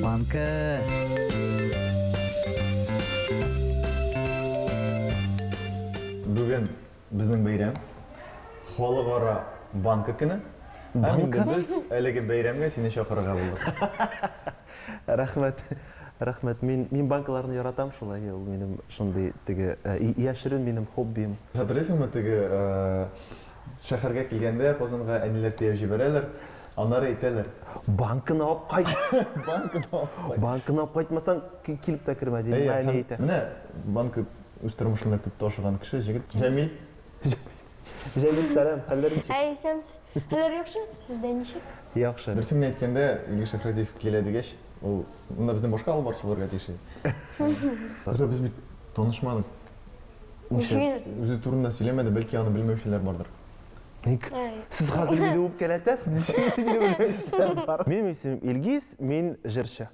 Банка. Бүген безнең бәйрәм. Халыкара банка көне. Һәм инде без әлеге бәйрәмгә сине чакырырга булдык. Рәхмәт. Рәхмәт. Мин мин банкаларны яратам шулай, ул минем шундый теге яшерен минем хоббием. Хәтерлисеңме, теге шәһәргә килгәндә Казанга әниләр төяп җибәрәләр, аннары әйтәләр. Банканы алып кайт! Банканы алып кайт! Банканы алып кайтмасаң, килеп тә кермә, ди, миңа әни әйтә. Менә банка үз тормышында күп ташыган кеше, җегет. Җәмил. Җәмил, сәлам, хәлләр ничек? Әй, исәнмесез. Хәлләр яхшы, сездә ничек? Яхшы. Дөресен генә әйткәндә, Илгиз Шәһразиев килә дигәч, ул монда бездән башка алып баручы булырга тиеш иде. Хәтта без бит танышмадык. Ничек? Үзе турында сөйләмәде, бәлки аны белмәүчеләр бардыр. Ник? Сез хәзер мине үпкәләтәсез, ничек мине белмәүчеләр бар? Минем исемем Илгиз, мин җырчы.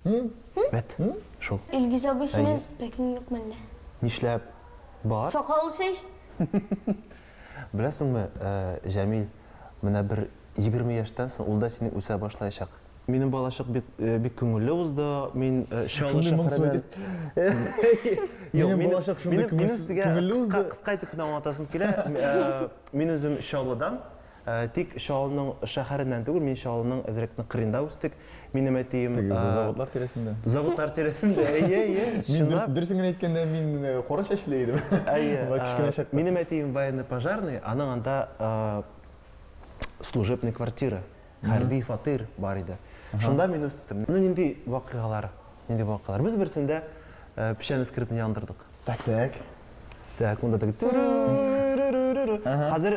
Бәт, шул. Илгиз абый, синең пәкең юк мәллә? Нишләп? Бар. Сакал үсә ич. Беләсеңме, Җәмил, менә бер 20 яшьтән соң ул да синең үсә башлаячак. Минем балачак бик бик күңелле узды. Мин Чаллы шәһәреннән. Минем балачак шундый күңелле узды. Кыска итеп кенә аңлатасым килә. Мин үзем Чаллыдан. Тик Чаллының шәһәреннән түгел, мин Чаллының әзрәк кенә кырыенда үстек. Минем әтием... Теге заводлар тирәсендә. Заводлар тирәсендә, әйе, әйе. Мин дөресен генә әйткәндә, мин кара чәчле идем. Әйе. Кечкенә чакта. Минем әтием военно-пожарный, аның анда служебный квартира, хәрби фатир бар иде. Шунда мин үстем. Ну, нинди вакыйгалар, нинди вакыйгалар. Без берсендә печән эскертен яндырдык. Так, так. Так, монда теге түрү-рү-рү-рү. Хәзер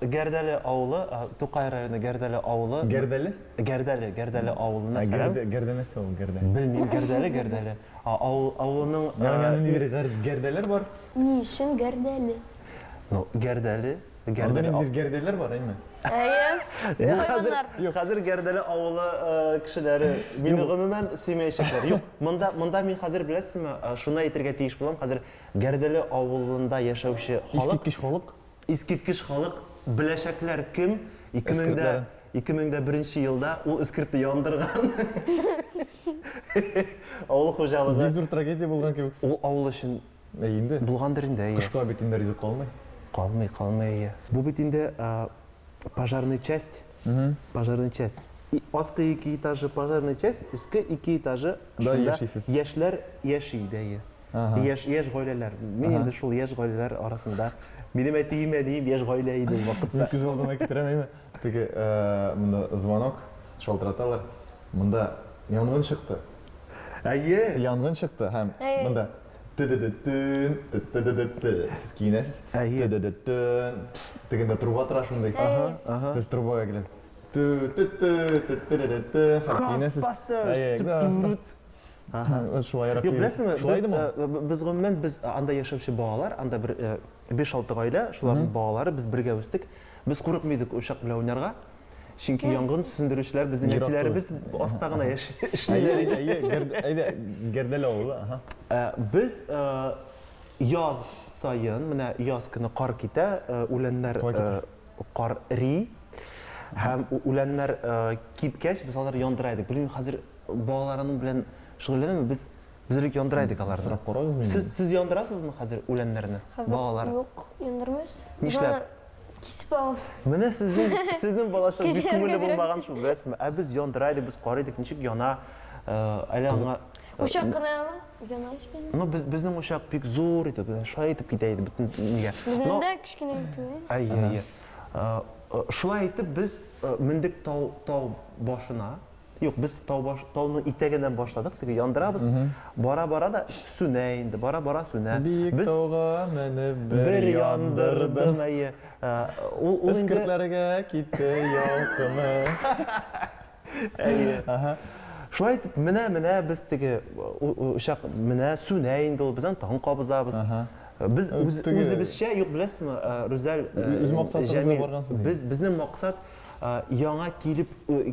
Гәрдәле авылы, Тукай районы Гәрдәле авылы. Гәрдәле? Гәрдәле, Гәрдәле авылына сәлам. Гәрдә нәрсә ул, гәрдә? Белмим, Гәрдәле, Гәрдәле. Авыл, авылының... Ягъни анда ниндидер гәрдәләр бар? Ни өчен Гәрдәле? Ну, Гәрдәле, Анда ниндидер гәрдәләр бар, әйме? Әйе. Хайваннар. Юк, хәзер Гәрдәле авылы кешеләре мине гомумән сөймәячәкләр. Юк, монда, монда мин хәзер беләсезме, шуны әйтергә тиеш булам, хәзер Гәрдәле авылында яшәүче халык. Искиткеч халык. Искиткеч халык беләчәкләр кем 2001 елда ул эскертне яндырган. Авыл хуҗалыгы. Бик зур трагедия булган кебек. Ул авыл өчен Әйе инде. Булгандыр инде, әйе. Кышка бит инде ризык калмый. Калмый, калмый, әйе. Бу бит инде пожарный часть. Пожарный часть. Аскы ике этажы пожарный часть, өске ике этажы шунда яшисез. Яшьләр яши иде, әйе. Яшь, яшь гаиләләр. Мин инде шул яшь гаиләләр арасында. Минем әтием, әнием яшь гаилә иде ул вакытта. Мин күз алдына китерәм, әйме? Теге монда звонок, шалтыраталар. Монда янгын чыкты. Әйе. Янгын чыкты һәм монда Тө-дө-дө-төн, тө-тө-дө-дө-тө. Сез киенәсез. Әйе. Тө-дө-дө-төн. Тегендә труба тора шундый. Ага, ага. Сез трубага килеп. Тү-тү-тү, тө-тө-дө-дө-тө. Һәм киенәсез. Ghostbusters! Әйе, Ghostbusters. Ага. Шулайрак. Юк, беләсезме, Шулай без, идеме ул? без гомумән, без анда яшәүче балалар, анда бер 5-6 гаилә, шуларның балалары, без бергә үстек. Без курыкмый идек учак белән уйнарга. Чөнки янгын сүндерүчеләр безнең Ерак әтиләребез түгел. аста гына яши, эшлиләр иде. Әйе, әйе, әйдә, Гәрдәле авылы, аһа. Без яз саен, менә яз көне кар китә, үләннәр кар эри һәм үләннәр кипкәч, без аларны яндыра идек. Белмим, хәзер балалар аның белән шөгыльләнәме? Без без элек яндыра идек аларны. Сорап карагыз миннән. Сез сез яндырасызмы хәзер үләннәрне? Балалар. Юк, яндырмыйбыз. Нишләп? Кисеп алабыз. Менә сезнең сезнең балачак бик Кешеләргә күңелле бирәбез. булмаган шул, беләсезме? Ә без яндыра идек, без карый идек, ничек яна. Әле аңа Учак кына яна, яна ич безнең. Ну, без безнең учак бик зур иде, без шулай итеп китә иде бөтен нигә. Безнең Но дә кечкенә түгел. Әйе, әйе. Шулай итеп без мендек тау тау башына. Юк, без тау баш, тауның итәгеннән башладык, теге яндырабыз. Бара-бара да сүнә инде, бара-бара сүнә. Биек Без тауга менеп бер бер яндырдым. яндырдым, әйе. Ул, ул инде Эскертләргә китте ялкыны. Әйе. Ага. Шулай итеп, менә-менә без теге учак менә сүнә инде ул, без аны тагын кабызабыз. Ага. Без үз, Теге үзебезчә, юк, беләсезме, Рүзәл, Үз максатыгызга Җәмил, баргансыз инде. без безнең максат Яңа килеп,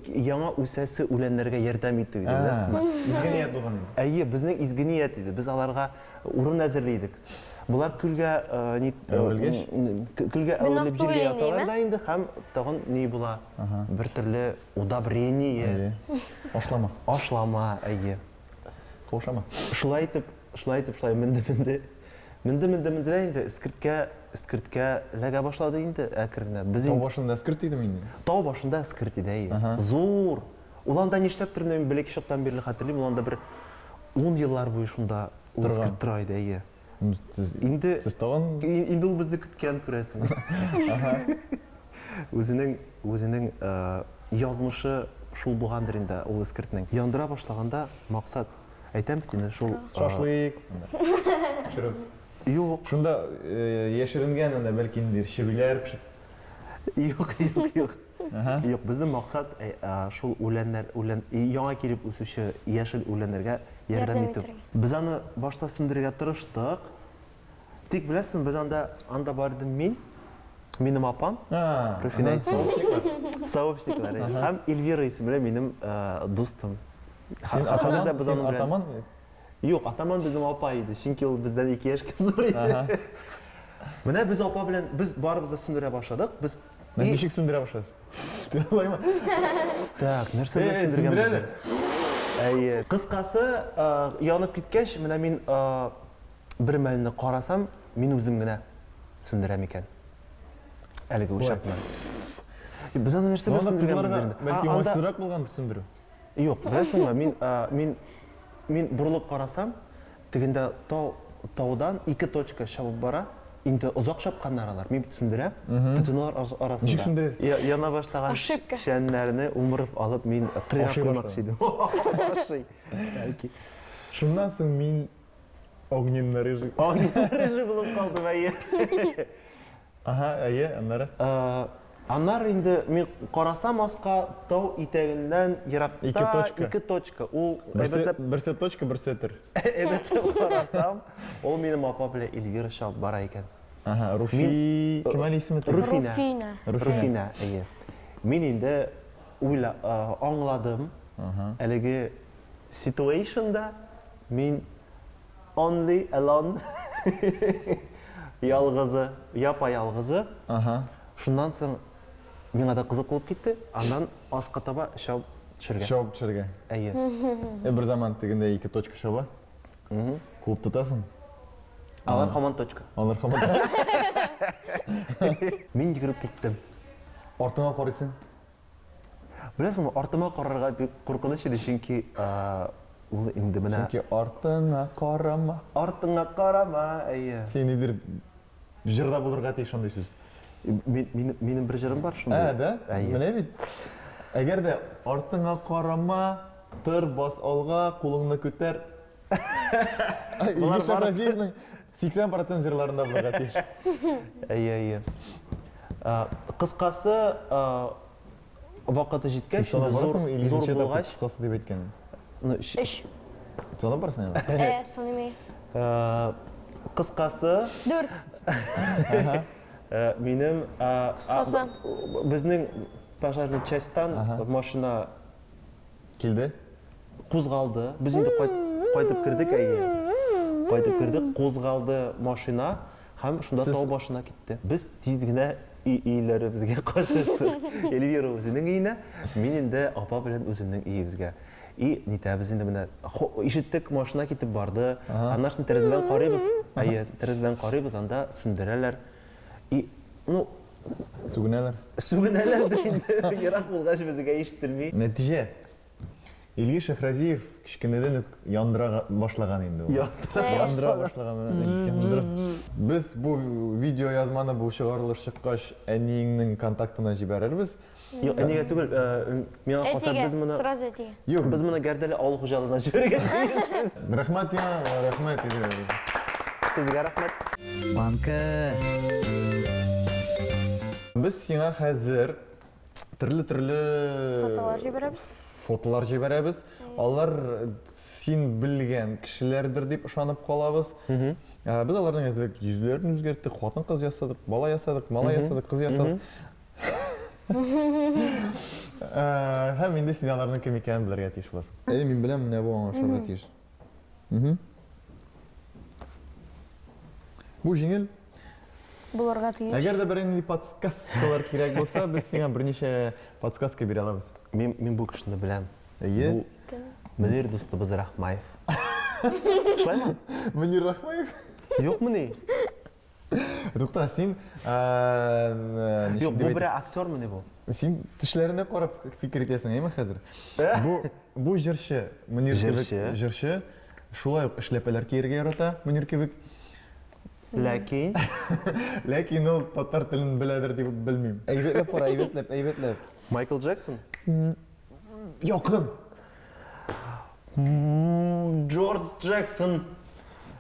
яңа үсәсе үләннәргә ярдәм итү иде, беләсезме? Изге ният булган инде. Әйе, безнең изге ният иде. Без аларга урын әзерли идек. Болар көлгә ни Әверелгәч? Көлгә Гөнаһ әверелеп җиргә түгел яталар инде, да инде һәм тагын ни була? Бер төрле удобрение. Әйе. Ашлама. Ашлама, әйе. Каушама. Шулай итеп, шулай итеп, шулай менде, менде. Менде, менде, менде дә инде эскерткә, эскерткә эләгә башлады инде әкренләп. Без Тау инде башында эскерт идеме инде? тау башында эскерт иде, әйе. Ага. Зур. Ул анда нишләптер, менә мин бәләкәй чактан бирле хәтерлим, ул анда бер 10 еллар буе шунда ул Торган. эскерт тора иде, әйе. Сез, Инде сез тагын инде ул безне көткән, күрәсең. Үзенең үзенең э, язмышы шул булгандыр инде ул эскертнең. Яндыра башлаганда максат, әйтәм бит инде шул э, шашлык. Пешерү. Юк, Шунда э, яшеренгән анда бәлки ниндидер чебиләр пешеп. юк, юк, юк. Ага. Юк, безнең максат э, э, шул үләннәр, үлән яңа килеп үсүче яшел үләннәргә ярдәм Ярдәм итү. итәргә. Без аны башта сүндерергә тырыштык. Тик беләсең, без анда анда бардым мин, минем апам, А, Руфинә аннан сообщниклар. сообщниклар һәм Эльвира исемле минем э, дустым. Син Хәзер атаман, дә без син аның белән- атаман? Юк, атаман безнең апа иде, чөнки ул бездән 2 яшькә зур иде. Ага. Менә без апа белән без барыбыз да сүндерә башладык. Без Менә И- ничек сүндерә башлайсыз? Алаймы? Так, нәрсә Эй, белән сүндерә сүндергән әле. Әйе. Кыскасы, э, янып киткәч, менә мин э, бер мәлне карасам, мин үзем генә сүндерәм икән. Әлеге учакны. Без аны нәрсә Ну, белән анда сүндергәнбез кызларга инде? бәлки А, анда- уңайсызрак булгандыр сүндерү. Юк, беләсеңме, мин э, мин мин борылып карасам, тегендә тау таудан ике точка чабып бара. Инде озак чапканнар алар. Мин бит сүндерәм. Төтеннәр арасында. Ничек сүндерәсез? Я- Яна башлаган Ошибка. шәннәрне умырып алып мин кырыйга Ашый куймакчы идем. Ашый. Бәлки. Шуннан соң мин огненно рыжий. Огненный рыжий булып калдым, әйе. Ага, әйе, аннары. Э, Аннары инде мин карасам аска тау итәгеннән еракта Ике точка. ике точка. Ул Берсе, әйбәтләп берсе точка, берсе төр. әйбәтләп карасам, ул минем апа белән Эльвира чабып бара икән. Ага, Руфи... Кем әле исеме? Руфинә. Руфина. Руфинә. Руфинә, әйе. Мин инде уйла, э, аңладым. Ага. Әлеге situationда мин only alone ялгызы, япа ялгызы. Ага. Шуннан соң миңа да кызык булып китте. Аннан аска таба чабып төшергә. Чабып төшергә. Әйе. Э, бер заман тегендә ике точка чаба. Куып тотасың. Алар һаман точка. Алар һаман Мин йөгереп киттем. Артыңа карыйсың. Беләсеңме, артыма карарга бик куркыныч иде, чөнки э, ул инде менә Чөнки артыңа карама. артыңа карама, әйе. Син нидер җырда булырга тиеш шундый сүз. Мин, мин, минем бер җырым бар шундый. Ә, да? Әйе. Менә бит. Әгәр дә артыңа карама, тыр бас алга, кулыңны күтәр. Болар Илгиз барысы- Шәһразиевның 80% җырларында булырга тиеш. Әйе, әйе. Э, Кыскасы, э, вакыты җиткәч, Санап инде зур, барасыңмы, Илгиз зур ничә тапкыр булгач, кыскасы дип әйткәнен? ну, щ- Өч. Санап барасың әле? Э, саныйм. э, кыскасы, Дүрт. э, минем э, Кыскасы. а, безнең пожарный частьтан Ага. машина Килде. кузгалды. Без инде кайт- кайтып кердек, әйе. Кайтып кердек, кузгалды машина һәм шунда Сез- тау башына китте. Без тиз генә өй өйләребезгә качыштык. Эльвира үзенең өенә, мин инде апа белән үземнең өебезгә. И нитәбез инде менә хо- ишеттек, машина китеп барды. Аннан соң тәрәзәдән карыйбыз. Әйе, тәрәзәдән карыйбыз, анда сүндерәләр. И, ну, Сүгенәләр. сүгенәләр дә инде. Ерак булгач безгә ишетелми. Нәтиҗә. Илгиз Шәһразиев кечкенәдән үк яндыра башлаган инде ул. Яндыра Яндыра башлаган. Яндыра. Без бу видео язманы бу чыгарылыш чыккач әниеңнең контактына җибәрербез. Юк, әнигә түгел, э, миңа калса Әтигә, без моны сразу әтигә. Юк, без моны Гәрдәле авыл хуҗалыгына җибәрергә тиешбез. рәхмәт сиңа, рәхмәт. Сезгә рәхмәт. Банка. Без сиңа хәзер төрле-төрле Фотолар җибәрәбез. Фотолар җибәрәбез. Алар син белгән кешеләрдер дип ышанып калабыз. Ә, Без аларның әзерлек йөзләрен үзгәрттек, хатын-кыз ясадык, бала ясадык, малай ясадык, кыз ясадык. Ә, Һәм инде син аларның кем икәнен белергә тиеш буласың. Әйе, мин беләм, менә бу аңа ошарга тиеш. Мгм. Бу җиңел. Булырга тиеш. Әгәр дә берәр нинди подсказкалар кирәк булса, без сиңа берничә подсказка бирә алабыз. Мин, мин бу кешене беләм. Әйе. Бу Мөнир дустыбыз Рахмаев. Шулаймы? Мөнир Рахмаев? Юкмыни? Тукта, син ничек Юк, дип бу әйтим? берәр актермыни бу? Син тешләренә карап фикер итәсең, әйеме хәзер? Бу бу җырчы, Мөнир кебек Җырчы. җырчы, шулай ук эшләпәләр кияргә ярата, Мөнир кебек. Ләкин Ләкин ул татар телен беләдер дип белмим. Әйбәтләп кара, әйбәтләп, әйбәтләп. Майкл Джексон? Якын. Джордж Джексон.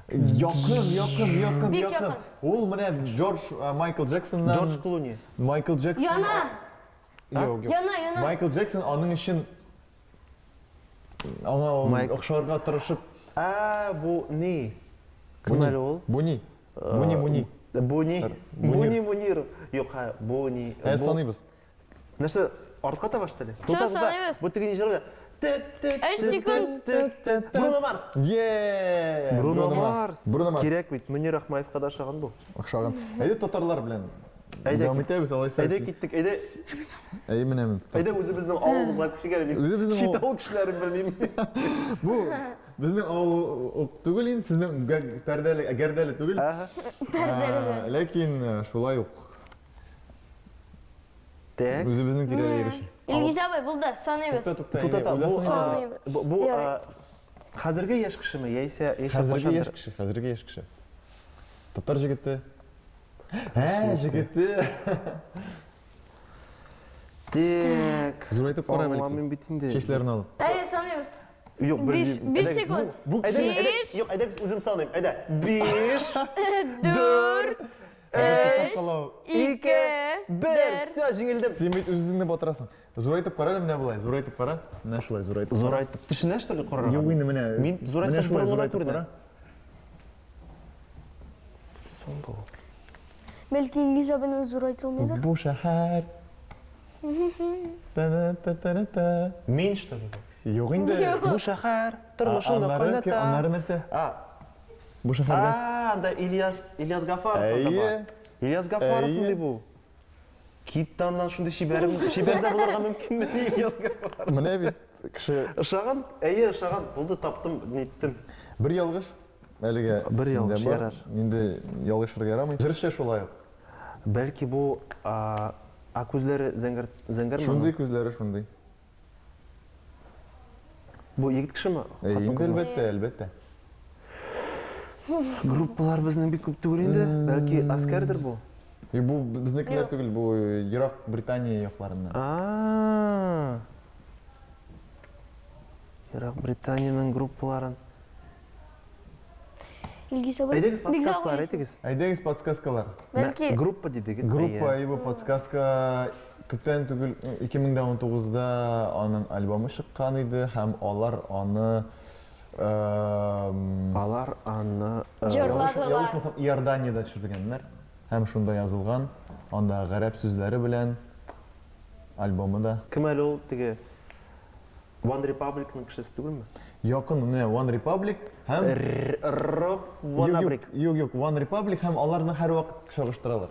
Якын, якын, якын, Бик якын. якын. Ул менә Джордж Майкл Джексоннан Джордж Клуни. Майкл Джексон. Яна! Юк, юк. Яна, яна. Майкл Джексон аның өчен аңа ул Майк- охшарга тырышып Ә, бу ни? Бу Кем ни? әле ул? Бу ни? Бу ни, бу ни? Бу ни? Мунир. Бу ни Мунир? Юк, ха, бу ни? Ә, Бу- саныйбыз. Нәрсә, артка таба что ли? Чё Тукта, тукта. саныйбыз? Бу теге җырда. Өч секунд. Бруно Марс. Е! Бруно Марс. Бруно Марс. Кирәк бит, Мөнир Рахмаевка да ошаган бу. Охшаган. Әйдә татарлар белән. Әйдә Дәвам кит- итәбез, алайса. Әйдә киттек, әйдә, Әй, менә мин. әйдә үзебезнең авылыбызга күчик әле. Мин Үзебезнең Чит авыл- авыл кешеләрен белмим. Бу безнең авыл ук түгел инде, сезнең пәрдәле, гәрдәле түгел. Ага. Пәрдәле. Ләкин шулай ук Так. үзебезнең тирәдә йөрүче. Илгиз абый, булды, саныйбыз. Тукта, тукта, Тукта, әйдә, бу, уйласын Саныйбыз. бу, бу, Ярый. хәзерге яшь кешеме, яисә яисә Хәзерге яшь кайчандыр? кеше, хәзерге яшь кеше. Татар җегете. Ә, җегете. Так. Зурайтып кара бәлки. Аңламыйм бит инде. Чәчләрен алып. Әйдә, саныйбыз. Юк, бер Биш, биш секунд. Бу Әйдә, әйдә, Биш. юк, әйдәгез үзем саныйм. Әйдә. Биш, Дүрт, өч, ике, бер. бер. Всё, җиңелдем. Син бит үзеңне батырасың. Зурайтып кара әле менә болай, зурайтып кара. Менә шулай зурайтып. кара. Зурайтып төшенә что ли карарга? Юк инде менә. Мин зурайткач менә шулай борын гына зурайтып күренә. кара. Соң бу. Бәлки Илгиз абыйның зурайтылмыйдыр? Бу шәһәр. Та-та-та-та-та. Мин что ли? бу? Юк инде. Бу шәһәр тормышыңны Аннары кайната. аннары нәрсә? А, Бу шәһәрдә. а, анда Ильяс, Ильяс Гафаров анда Әйе. бар. Ильяс Гафаров Әйе. мени бу? Кит аннан шундый чибәрем, чибәр дә булырга мөмкинме Ильяс Гафаров? Менә бит кеше Ошаган? Әйе, ошаган. Булды, таптым, ниттем. бер ялгыш әлегә Бер синдә ялгыш бар. ярар. Инде ялгышырга ярамый. Җырчы шулай ук. Бәлки бу, а, а күзләре зәңгәр, зәңгәрме? Шундый күзләре шундый. Бу егет кешеме? Әйе, инде Хатын-кызмы? әлбәттә, әлбәттә. Группалар безнең бик күп түгел инде. Бәлки Аскәрдер бу? И бу безнекеләр Юк. түгел, бу ерак Британия якларыннан. А. Ерак Британиянең группаларын. Илгиз абый. Әйдәгез Бик подсказкалар зәвык әйтегез. Әйдәгез подсказкалар. Бәлки Группа дидегез. Группа әйе. и бу подсказка күптән түгел 2019-да аның альбомы чыккан иде һәм алар аны Алар аны Җырладылар. ялгышмасам Иорданиядә төшергәннәр һәм шунда язылган, анда гарәп сүзләре белән альбомы да. Кем әле ул теге One Republicның кешесе түгелме? Якын менә One Republic һәм Rock One Юк, Republic. юк, юк, One Republic һәм аларны һәрвакыт чагыштыралар.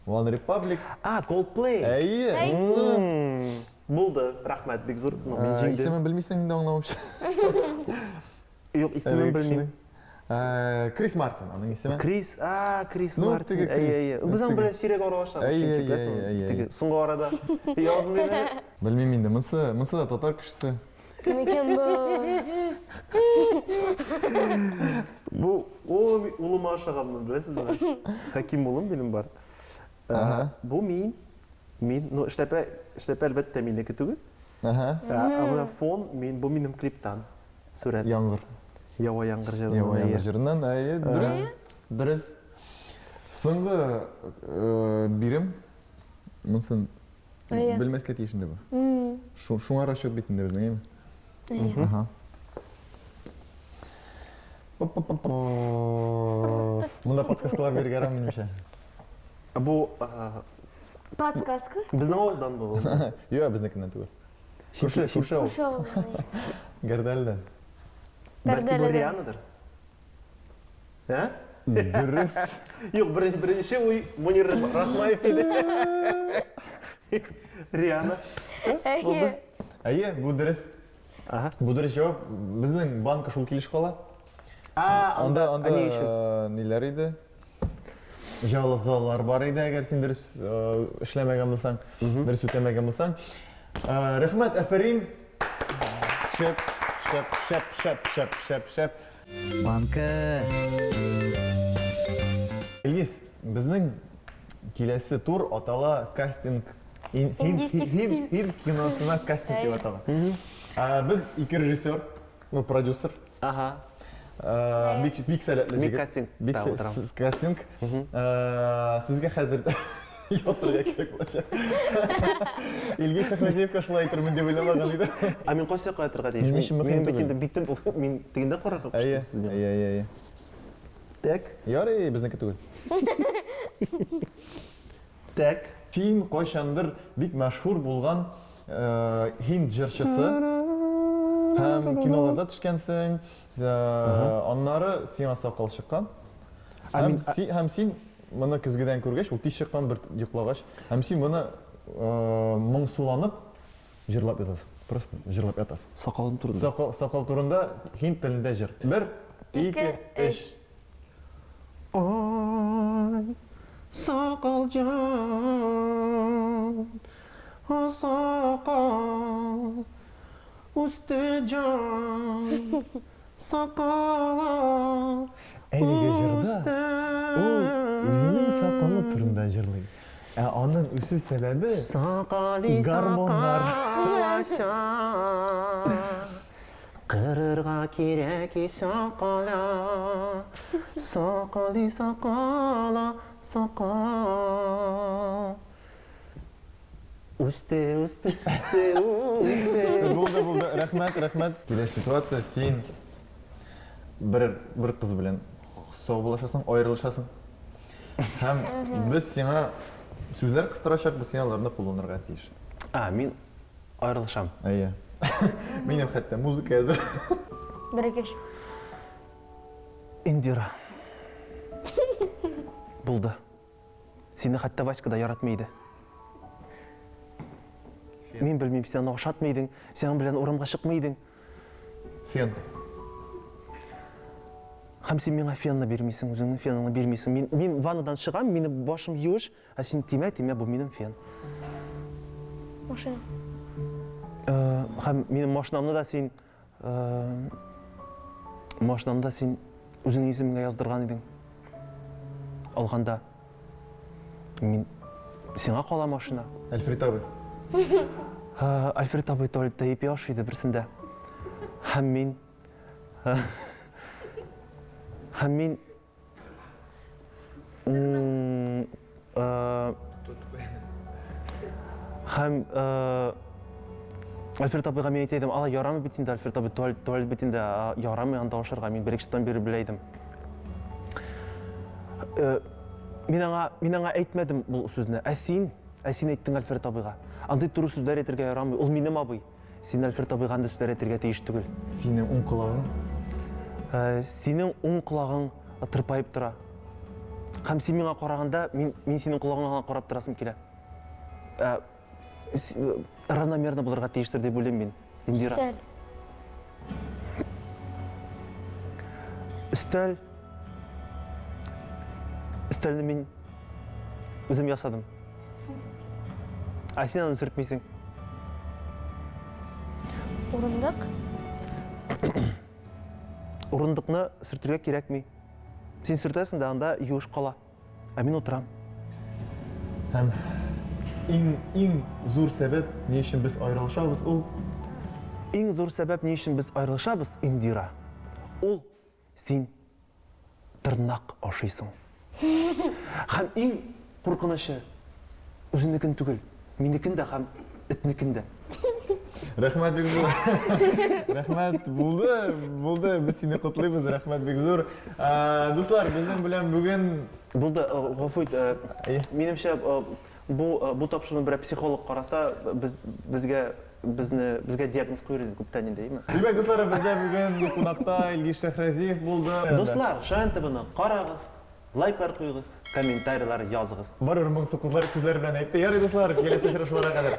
One Republic. А, Coldplay. Әйе. М, Булды. Рәхмәт, бик зур. Ну, мин җиңдем. Исемен белмисең инде аңлавымча. Юк, исемен белмим. Крис Мартин аның исеме. Крис, а, Крис Ну, Мартин. теге Әйе, Крис. әйе. Ну, Без аның теге. белән сирәк аралашабыз, Әйе, чөнки әйе, беләсең, әйе, теге әйе. соңгы арада язмый да. Белмим инде, монысы, монысы да татар кешесе. Кем икән бу? Бу о, ми- улыма ошаганмын, беләсезме? Хәким улым минем бар. Ага. Бу мин. Мин, ну, эшләпә, эшләпә әлбәттә минеке түгел. Ага. Ә менә фон мин, бу минем клиптан. Сурәт. Яңгыр. Ява яңгыр җырыннан. Ява әйе. яңгыр җырыннан. Әйе, дөрес. Дөрес. Соңгы бирем. Монысын Әйе. белмәскә тиеш инде бу. М, Шуңа расчет бит инде безнең, әйеме? әйе. Ага. Пу-пу-пу-пу. Монда подсказкалар бирергә ярамый минемчә. Бу Подсказка? безнең авылдан бу. Юк, безнекеннән түгел. Күрше, күрше авыл. Күрше авылдан, әйе. Гәрдәледән. Бәлки бу Пәрдәледән. Рианадыр? Ә? Дөрес. Юк, беренче, беренче уй Мунир Рахмаев иде. Риана. Всё, булды. Әйе, бу дөрес. Ага. Бу дөрес җавап. Безнең банка шул килеш кала. А, Анда, анда ни өчен? ниләр иде? Җаваплылар бар иде, әгәр син дөрес эшләмәгән булсаң, дөрес үтәмәгән булсаң. Рәхмәт, афәрин. Шәп, шәп, шәп, шәп, шәп, шәп, шәп. Банка. Илгиз, безнең киләсе тур атала кастинг Индийский фильм. Һинд киносына кастинг дип атала. Без ике режиссер, ну, продюсер. Ага. Бик бик сәләтле Мин җегет. кастинг Бик та сә- утырам. сез кастинг. Сезгә хәзер ятырга кирәк булачак. Илгиз Шәхмәзиевка шулай әйтермен дип уйламаган идем. Ә мин кайсы якка ятырга тиеш? Минем өчен мөһим Минем бит түгел. инде битем, мин тегендә карарга Әйе, куштым сезгә. әйе, әйе, әйе. Так. Ярый, безнеке түгел. Так. Син кайчандыр бик мәшһүр булган һинд җырчысы һәм киноларда төшкәнсең. Аннары сиңа сакал чыккан. Һәм син, һәм син моны көзгедән күргәч, ул тиз чыккан бер йоклагач, һәм син моны моңсуланып җырлап ятасың. Просто җырлап ятасың. Сакалым турында. Сакал, сакал турында һинд телендә җыр. Бер, ике, өч. Ай, сакалҗан, сакал, үсте җан, сакала, Әлеге җырда ул үзенең сакалы турында җырлый. Ә аның үсү сәбәбе Сакали Гормоннар. сакалача, Кырырга кирәк сакала, Сакали сакала, сакал. Үсте, үсте, үсте, үсте. Булды, булды. Рәхмәт, рәхмәт. Килә ситуация, син бер бер кыз белән саубуллашасың, аерылышасың. Һәм без сиңа сүзләр кыстырачакбыз, син аларны кулланырга тиеш. А, мин аерылышам. Әйе. Минем хәтта музыка әзер. Берегеш. Индира. Булды. Сине хәтта Васька да яратмый иде. Мин белмим, син аны ошатмый идең, син аның белән урамга чыкмый идең. Фен. Һәм син миңа фенны бирмисең, үзеңнең феныңны бирмисең. Мин, мин ваннадан чыгам, минем башым юеш, ә син тимә, тимә, бу минем фен. Машина. Һәм минем машинамны да син машинамны да син үзеңнең исемеңә яздырган идең. Алганда мин сиңа кала машина. Альфред абый. Альфред абый туалетта ипи ашый иде берсендә. Һәм мин һәм мин һәм Альфред абыйга мин әйтә идем, алай ярамый бит инде, Альфред абый, туалет, туалет бит инде, ярамый анда ашарга, мин беренчедән бире белә идем. Мин аңа, мин аңа әйтмәдем бу сүзне. Ә син, ә син әйттең Альфред абыйга. Андый туры сүзләр әйтергә ярамый, ул минем абый. Син Альфред абыйга андый сүзләр әйтергә тиеш түгел. Синең уң колагың? Синең уң колагың тырпаеп тора. Һәм син миңа караганда, мин, мин синең колагыңа гына карап торасым килә. Равномерно булырга тиештер дип уйлыйм мин, Индира. Өстәл. Өстәл. Өстәлне мин үзем ясадым. Ә син аны сөртмисең. Урындык. Урындыкны сөртергә кирәкми. Син сөртәсең дә анда юеш кала. Ә мин утырам. Һәм иң иң зур сәбәп, ни өчен без аерылышабыз, ул Иң зур сәбәп, ни өчен без аерылышабыз, Индира, ул син тырнак ашыйсың. Һәм иң куркынычы, үзеңнекен түгел, минекен дә һәм этнекен дә. Рәхмәт бик зур. Рәхмәт, булды, булды. Без сине котлыйбыз, рәхмәт бик зур. Дуслар, безнең белән бүген Булды, гафу ит, минемчә, бу бу тапшыруны берәр психолог караса, без безгә. безне безгә диагноз куер иде күптән инде, әйеме? Димәк, дуслар, бездә бүген кунакта Илгиз Шәһрәзиев булды. Дуслар, Шаян ТВны карагыз, лайклар куегыз, комментарийлар языгыз. Барыбер моңсу күзләр күзләр белән әйтте. Ярый, дуслар, киләсе очрашуларга кадәр.